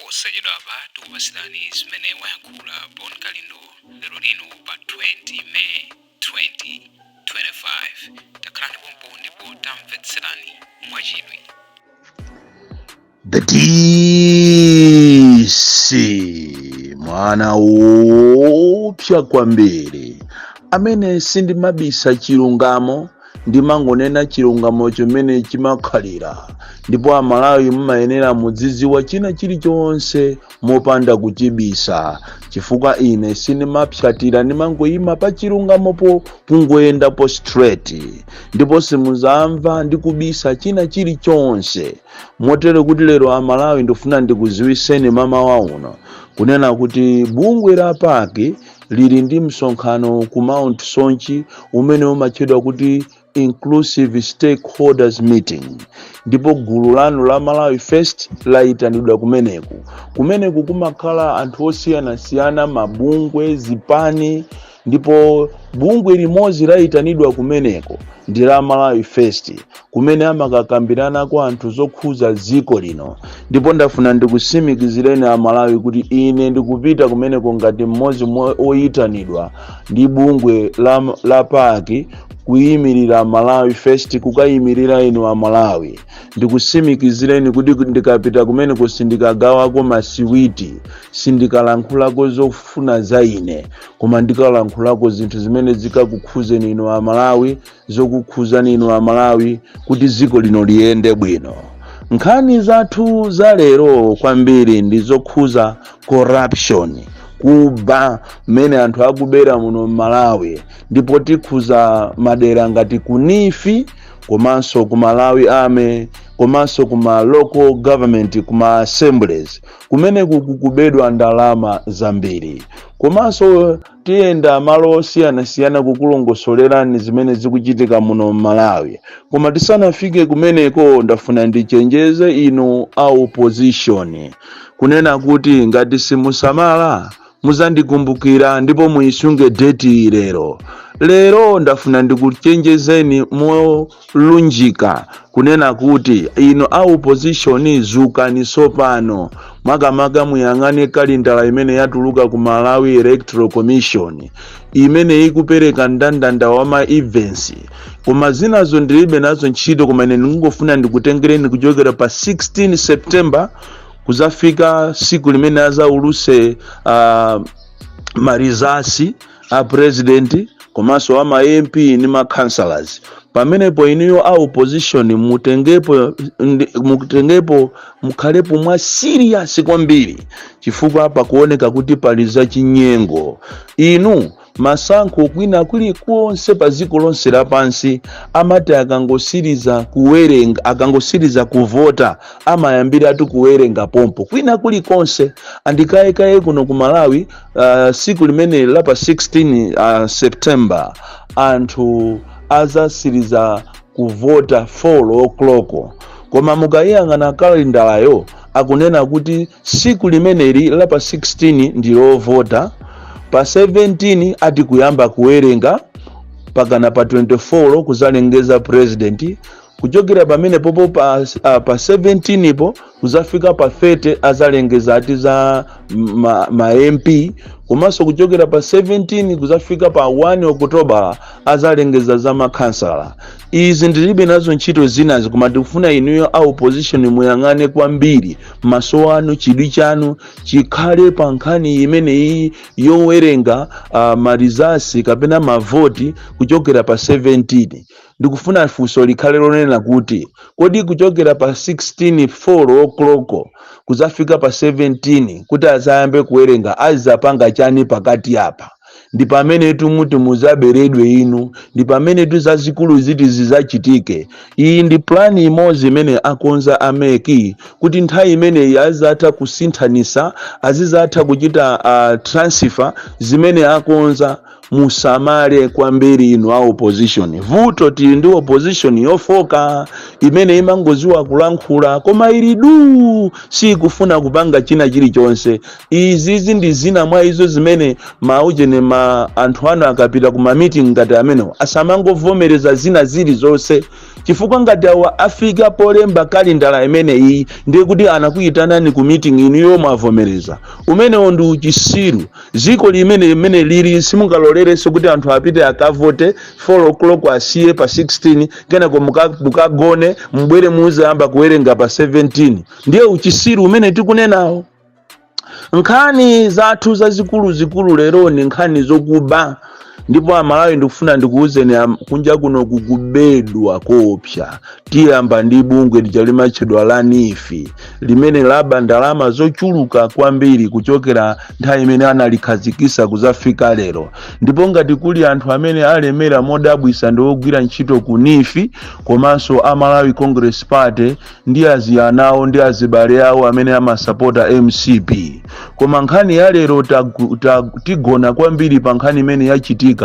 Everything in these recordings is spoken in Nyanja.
Posachedwapa tikupatsirani zimene wayankhula Bon Kalindo lero lino pa 20 May 2025. Takhalani pompo ndipo tamvetserani mwachidwi. The DC, mwana woopsa kwambiri amene sindimabisa chilungamo, ndimangonena chilungamo chimene chimakhalira. Ndipo Amalawi mumayenera mudzidziwa china chilichonse mopanda kuchibisa, chifukwa ine sindimapsatira, ndimangoyima pa chilungamopo, kungoyendapo straight, ndipo simuzamva ndikubisa china chilichonse. Motero kuti lero Amalawi, ndifuna ndikuziwiseni mamawa uno kunena kuti bungwe la PAC lili ndi msonkhano ku Mount Soche umene umatchedwa kuti Inclusive Stakeholders Meeting, ndipo gulu lanu la Malawi First layitanidwa kumeneku. Kumeneku kumakhala anthu osiyanasiyana, mabungwe, zipani, ndipo bungwe limodzi layitanidwa kumeneko ndi la Malawi First, kumene amakakambirana anthu zokhuza dziko lino. Ndipo ndafuna ndikusimikizireni Amalawi kuti ine ndikupita kumeneko ngati mmodzi mwa oyitanidwa ndi bungwe la PAC kuyimirira Malawi First, kukayimirira inu Amalawi. Ndikusimikizireni kuti ndikapita kumeneko sindikagawako masiwiti, sindikalankhulako zofuna za ine, koma ndikalankhulako zinthu zimene zikakukhuzeni inu Amalawi, zokukhuzani inu Amalawi kuti dziko lino liyende bwino. Nkhani zathu za lero kwambiri ndi zokhuza corruption, kuba mmene anthu akubera muno m'Malawi, ndipo tikhuza madera ngati ku NEEF, komanso ku Malawi Army, komanso kuma local government, kuma assemblies, kumeneku kukubedwa ndalama zambiri. Komanso tiyenda malo osiyanasiyana kukulongosolerani zimene zikuchitika muno m'Malawi. Koma tisanafike kumeneko, ndafuna ndichenjeze inu a opposition kunena kuti ngati simusamala muzandikumbukira, ndipo muyisunge date lero. Lero ndafuna ndikuchenjezeni molunjika kunena kuti inu a opposition, zukani sopano. Makamaka muyang'ane kalendala imene yatuluka ku Malawi Electoral Commission, imene ikupereka mndandanda wa ma events. Koma zinazo ndilibe nazo ntchito, koma ine ndikungofuna ndikutengereni kuchokera pa 16 September kuzafika siku limene azauluse ma results a president komanso ama MP ndi ma councillors. Pamenepo inuyo a opposition mutengepo, mukhalepo mwa serious kwambiri, chifukwa pakuoneka kuti pali zachinyengo. Inu, masankho kwina kulikonse pa dziko lonse lapansi amati akangosiriza kuwerenga, akangosiriza kuvota, amayambiratu kuwerenga pompo kwina kulikonse. Andikayekaye kuno ku Malawi, siku limene la pa 16 September anthu azasiriza kuvota 4 o'clock, koma mukayiyang'ana kalendalayo akunena kuti siku limeneli la pa 16 ndi lovota, pa 17 ati kuyamba kuwerenga, pakana pa 24 kuzalengeza president. Kuchokera pamene popo pa 17 po kuzafika pa 30 azalengeza ati za ma MP, komanso kuchokera pa 17 kuzafika pa 1 Oktoba azalengeza za makhansala. Izi ndilibe nazo ntchito zinazi, koma ndikufuna inuyo a opposition muyang'ane kwambiri, maso anu, chidwi chanu chikhale pa nkhani imeneyi yowerenga ma results kapena mavoti kuchokera pa 17. Ndikufuna funso likhale lonena kuti kodi kuchokera pa 16 4 o'clock kuzafika pa 17 kuti azayambe kuwerenga, azapanga chani pakati apa? Ndi pamene tumuti muzaberedwe inu, ndi pamene tuzazikulu ziti zizachitike. Iyi ndi plan imodzi imene akonza a MEC kuti nthawi imeneyi azatha kusinthanisa, azizatha kuchita transfer zimene akonza. Musamale kwambiri inu a opposition. Vuto tili ndi opposition yofoka imene imangoziwa kulankhula koma ili du, sikufuna kupanga china chilichonse. Izizi ndi zina mwa izo zimene mauchene ma anthu anu akapita ku ma meeting ngati amenewo asamangovomereza zina zilizonse, chifukwa ngati awa afika polemba kalendala imeneyi, ndiye kuti anakuyitanani ku meeting, inuyo mwavomereza. Umenewo ndi uchisiru. Ziko limene limene lili, simungalolerenso kuti anthu apite akavote 4 o'clock, asiye pa 16, kenako mukagone, mubwere muzayamba kuwerenga pa 17. Ndiye uchisiru umene tikunenawo. Nkhani zathu zazikuluzikulu lero ni nkhani zokuba. Ndipo Amalawi, ndikufuna ndikuwuzeni, kunja kuno kukubedwa kopsa. Tiyamba ndi bungwe lija limatchedwa la NEEF, limene laba ndalama zochuluka kwambiri kuchokera nthawi imene analikhazikisa kuzafika lero. Ndipo ngati kuli anthu amene alemera modabwisa, ndi ogwira ntchito ku NEEF komanso a Malawi Congress Party ndi aziyanawo ndi azibale awo amene amasapota MCP. Koma nkhani ya lero tigona kwambiri pa nkhani imene yachitika.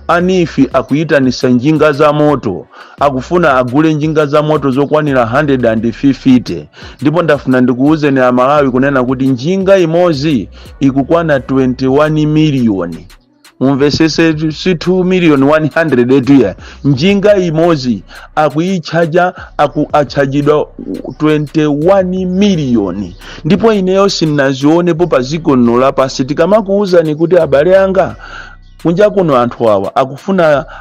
A NEEF akuyitanisa njinga za moto, akufuna agule njinga za moto zokwanira 150. Ndipo ndafuna ndikuwuzeni Amalawi kunena kuti njinga imodzi ikukwana 21 miliyoni. Mumvesese, si 2 million 100 etuya. Njinga imodzi akuyitchaja, achajidwa 21 miliyoni. Ndipo ineyo sinnazionepo pa dziko lino lapansi. Tikamakuwuzani kuti abale anga, kunja kuno anthu awa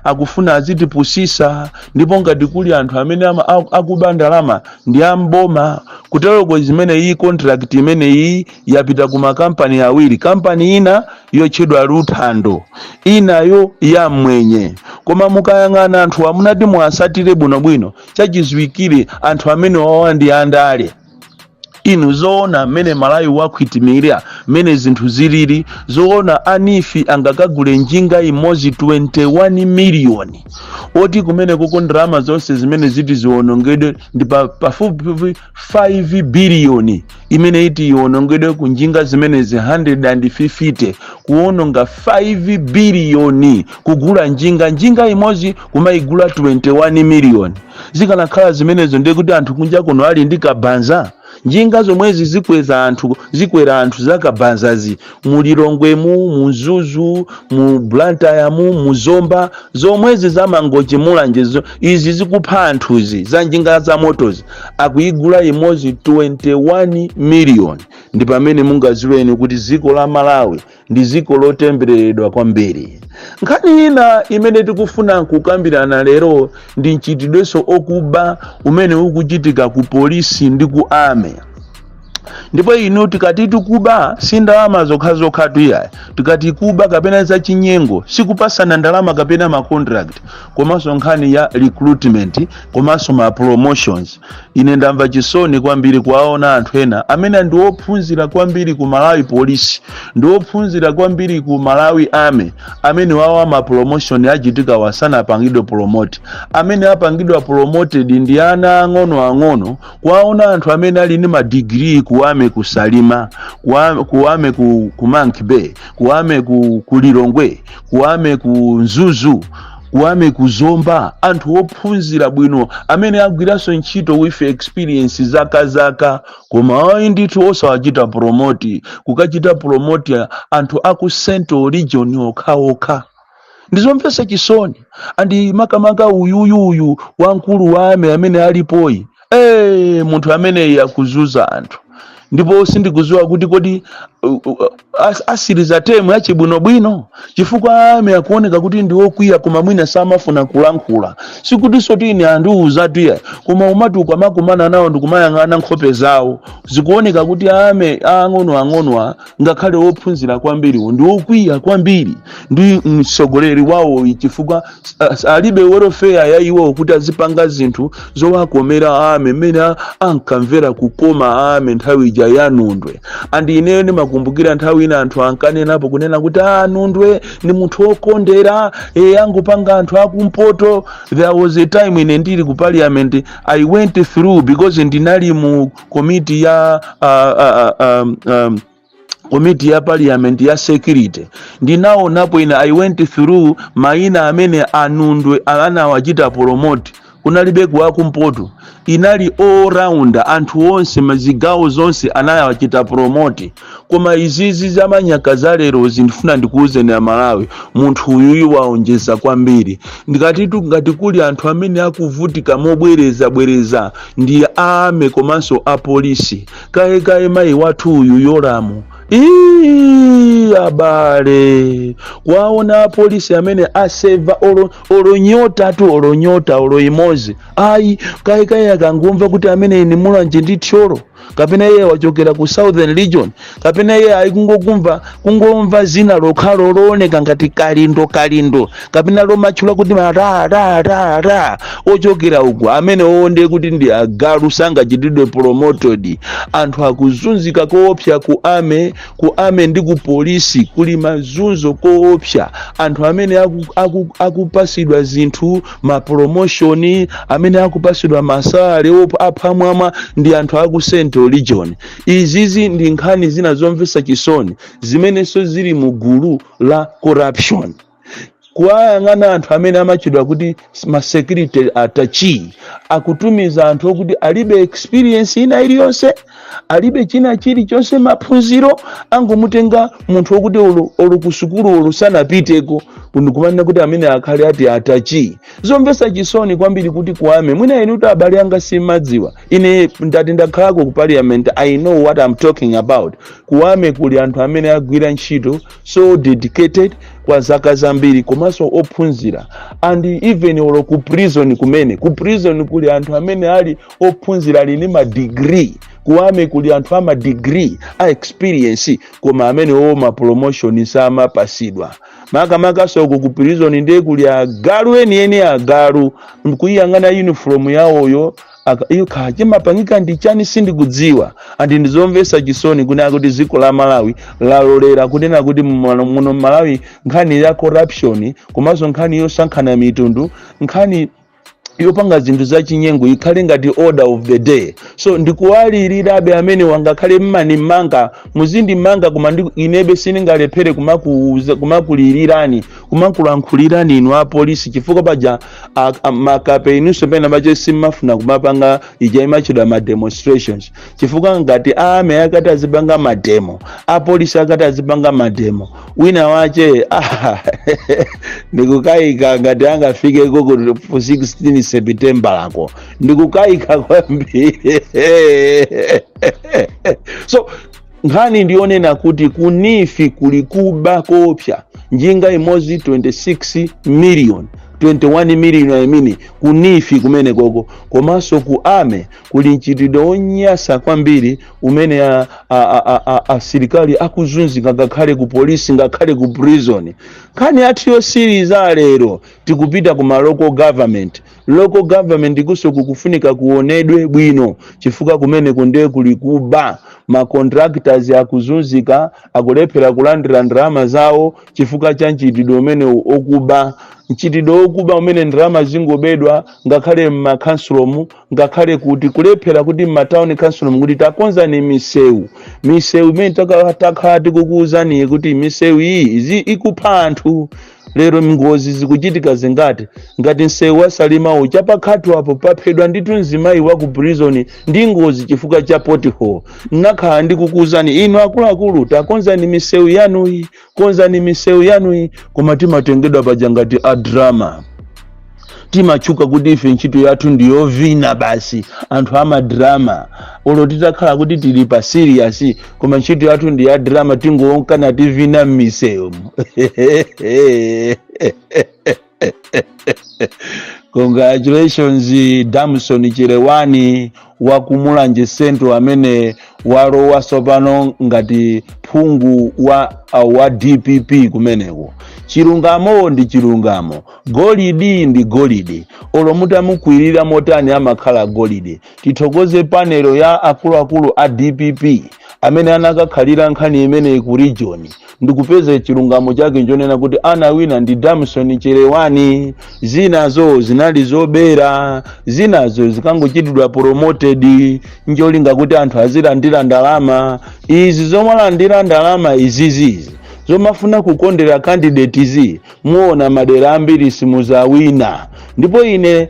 akufuna azitipusisa. Ndipo ngati kuli anthu amene akuba ndalama, ndi amboma. Kuteroko zimene iyi contract imene iyi yapita ku makampani awiri, kampani ina yotchedwa Luthando, inayo ya Mwenye. Koma mukayang'ana anthu amunati muasatire bwinobwino, chachiziwikire anthu amene wawa ndi andale. Inu, zoona mmene Malawi wakhwitimira, mmene zinthu zilili, zoona a NEEF angakagule njinga imodzi 21 miliyoni, oti kumene kuko ndalama zonse zimene ziti ziwonongedwe ndi pafupifupi 5 biliyoni imene iti iwonongedwe ku njinga zimenezi 150? Kuwononga 5 biliyoni kugula njinga imodzi kumayigula 21 miliyoni. Zikanakhala zimenezo, ndiye kuti anthu kunja kuno ali ndi kabanza. Njinga zomwezi zikweza anthu, zikwera anthu zakabanzazi mu Lilongwemu, mu Mzuzu, mu Blantyremu, mu Zomba, zomwezi za Mangochi, Mulanje, izi zikupha anthuzi za njinga za motozi akuyigula imodzi 21 miliyoni. Ndi pamene mungaziweni kuti dziko la Malawi ndi dziko lotembereredwa kwambiri. Nkhani ina imene tikufuna kukambirana lero ndi mchitidwenso okuba umene ukuchitika ku polisi ndi ku army. Ndipo inu, tikati tikuba, si ndalama zokhazokha tuyayi. Tikati kuba kapena zachinyengo, sikupasana ndalama kapena ma contract, komanso nkhani ya recruitment komanso ma promotions. Ine ndamva chisoni kwambiri kuwaona anthu ena amene ndi ophunzira kwambiri ku Malawi Police, ndi ophunzira kwambiri ku Malawi Army, amene wawa ma promotion achitika wasanapangidwe promote. Amene apangidwa promoted ndi ana ang'ono ang'ono. Kuwaona anthu amene ali ndi madigiri ku army ku Salima, ku army ku Monkey Bay, ku army ku Lilongwe, ku army ku Mzuzu, ku army ku Zomba, anthu ophunzira bwino amene agwiranso ntchito with experience zaka zaka, koma ayi ndithu, osawachita promote, kukachita promote anthu aku Central Region okhaokha. Ndizomvetsa chisoni. Andi makamaka uyuyuyu wamkulu wa army amene alipoyi, munthu ameneyi akuzuza anthu. Ndipo sindikudziwa kuti kodi asiriza term yachibwinobwino, chifukwa army akuoneka kuti ndi okwiya, koma mwina samafuna kulankhula. Sikutinso tini andiuza tuya, koma umati ukamakumana nawo ndikumayang'ana nkhope zawo, zikuoneka kuti army ang'onoang'onoa, ngakhale ophunzira kwambiri, ndi okwiya kwambiri ndi mtsogoleri wawo, chifukwa alibe welfare ya iwo kuti azipanga zinthu zowakomera army mmene ankamvera kukoma army nthawi ija ya Nundwe. Andi ineyo ndimakumbukira nthawi ina anthu ankanenapo kunena kuti a Nundwe ndi munthu wokondera, angopanga anthu akumpoto. There was a time ine ndili ku parliament, I went through because ndinali mu committee ya Komiti ya parliament ya security, ndinaonapo ine, I went through mayina amene anundwe anawachita promote. Kunalibe kuwakumpoto, inali all round, anthu onse mazigawo zonse anawachita promote. Koma izizi zamanyaka zalero, zindifuna ndikuwuzeni Amalawi, munthu uyuyu waonjeza kwambiri. Ndikatitu ngati kuli anthu amene akuvutika mobwereza bwereza ndi army komanso apolisi, kayekaye mayi wathu uyu Yolamu. Ii, abale, kwaona apolisi amene aseva olo olonyota tu, olonyota olo imozi ayi. Kayekaye akangumva kuti amene ni Mulanje ndi Thyolo, kapena iye wachokera ku Southern Region, kapena iye ayi, kungokumva, kungomva zina lokhalo looneka ngati Kalindo, Kalindo, kapena lomatchula kuti ma ra ra ra ra, ochokera uku, amene owonde kuti ndi agalu, sangachitidwe promoted. Anthu akuzunzika koopsa ku army, ku army ndi ku polisi kuli mazunzo koopsa. Anthu amene akupasidwa zinthu, ma promotion, amene akupasidwa ma salary apamwamba ndi anthu aku Central Region. Izizi ndi nkhani zina zomvetsa chisoni zimenenso zili mu gulu la corruption. Kuwayang'ana anthu amene amachedwa kuti ma security attache, akutumiza anthu okuti alibe experience ina iliyonse, alibe china chilichonse, maphunziro. Angomutenga munthu wokuti olo ku sukulu olo sanapiteko, ndikumanena kuti amene akhale ati attache. Zomvetsa chisoni kwambiri kuti ku army, mwina inu kuti abale anga simmadziwa, ine ndati ndakhalako ku parliament, I know what I'm talking about. Ku army kuli anthu amene agwira ntchito so dedicated kwa zaka zambiri komanso ophunzira. And even olo ku prison kumene, ku prison kuli anthu amene ali ophunzira, ali ndi ma degree. Ku army kuli anthu ama degree a experience, koma amene owo ma promotion samapasidwa. Makamakaso uku ku prison ndiye kuli agalu enieni, agalu. Nkuyiyang'ana uniform yawoyo, iyo kha chimapangika ndi chani sindikudziwa. And ndizomvetsa chisoni kunena kuti dziko la Malawi lalolera kunena kuti muno Malawi nkhani ya corruption komanso nkhani yosankhana mitundu, nkhani yopanga zinthu zachinyengo ikhale ngati order of the day. So ndikuwalirirabe amene wangakhale mmani mmanga, muzindimanga, koma inebe sindingalephere kumakulilirani, kumakulankhulirani inu apolisi, chifukwa paja makape inunso pena pache simmafuna kumapanga ija imachedwa ma demonstrations, chifukwa ngati army akati azipanga ma demo, apolisi akati azipanga ma demo, wina wache ndikukayika ngati angafikeko ku 16 September lako, ndikukayika kwambiri. So nkhani ndionena kuti ku NEEF kuli kuba kopsa, njinga imodzi 26 million, 21 million, I mean, ku NEEF kumene koko. Komanso ku army kuli mchitidwe wonyasa kwambiri umene asilikali akuzunzika, ngakhale ku polisi, ngakhale ku prison. Nkhani yathu yosiriza lero, tikupita ku ma local government. Local government kuso kukufunika kuonedwe bwino, chifukwa kumene kundiye kuli kuba. Ma contractors akuzunzika, akulephera kulandira ndalama zawo chifukwa cha mchitidwe umene okuba, mchitidwe wokuba umene ndalama zingobedwa, ngakhale mmakhansulomu, ngakhale kuti kulephera kuti mma town council kuti takonzani misewu, misewu imene takhala tikukuwuzani kuti misewu iyi izi ikupha anthu. Lero ngozi zikuchitika zingati? Ngati msewu wa Salimawu chapakhatu apo paphedwa ndithu mzimayi wa ku prison ndi ngozi chifukwa cha pothole. Nakhala ndikukuwuzani inu akuluakulu, takonzani misewu yanuyi, konzani misewu yanuyi, koma timatengedwa paja ngati a drama. Timatchuka kuti ife ntchito yathu ndiyovina basi, anthu ama drama. Olo titakhala kuti tili pa serious, koma ntchito yathu ndi ya drama, tingonkana tivina m'misewu. Congratulations, Damson Chilewani wa ku Mulanje Central, amene walowa tsopano ngati phungu wa DPP kumeneko. Chilewani, Chilungamo ndi chilungamo, golidi ndi golidi, olo mutamukwirira motani amakhala golidi. Tithokoze panel ya akuluakulu a DPP amene anakakhalira nkhani imeneyi ku region ndikupeza chilungamo chake, nchonena kuti anawina ndi Damson Cherewani. Zinazo zinali zobera, zinazo zikangochitidwa promoted ncholinga kuti anthu azilandira ndalama. Izi zomalandira ndalama izizizi, zomafuna kukondera candidates, muona madera ambiri simuzawina. Ndipo ine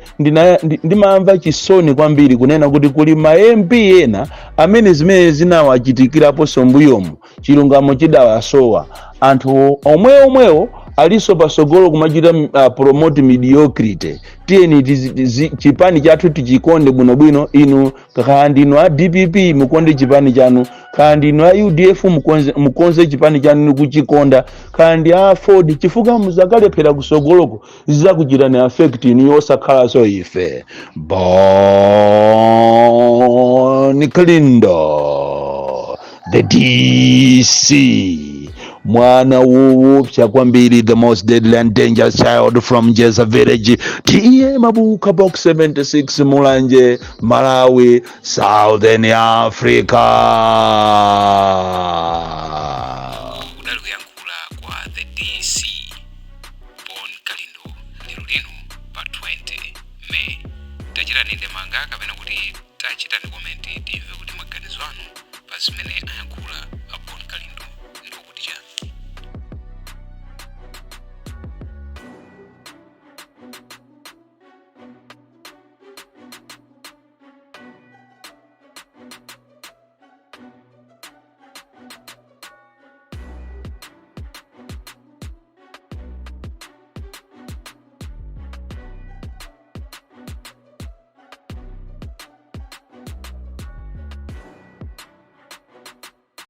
ndimamva chisoni kwambiri kunena kuti kuli ma MP ena amene zimene zinawachitikiraponso mbuyomu, chilungamo chidawasowa. Anthu omwe omwewo alinso pasogolo kumachita promote mediocrity. Tiyeni chipani chathu tichikonde bwinobwino. Inu kaya ndinu a DPP, mukonde chipani chanu, kaya ndinu a UDF, mukonze chipani chanu kuchikonda, kaya ndi a Ford, chifukwa muzakalephera kusogoloko zizakuchitani affect inu, osakhalanso ife. Bon Kalindo, the DC, mwana woopsa kwambiri, the most deadly and dangerous child from Jeza village, T/A Mabuka, Box 76, Mulanje, Malawi, Southern Africa.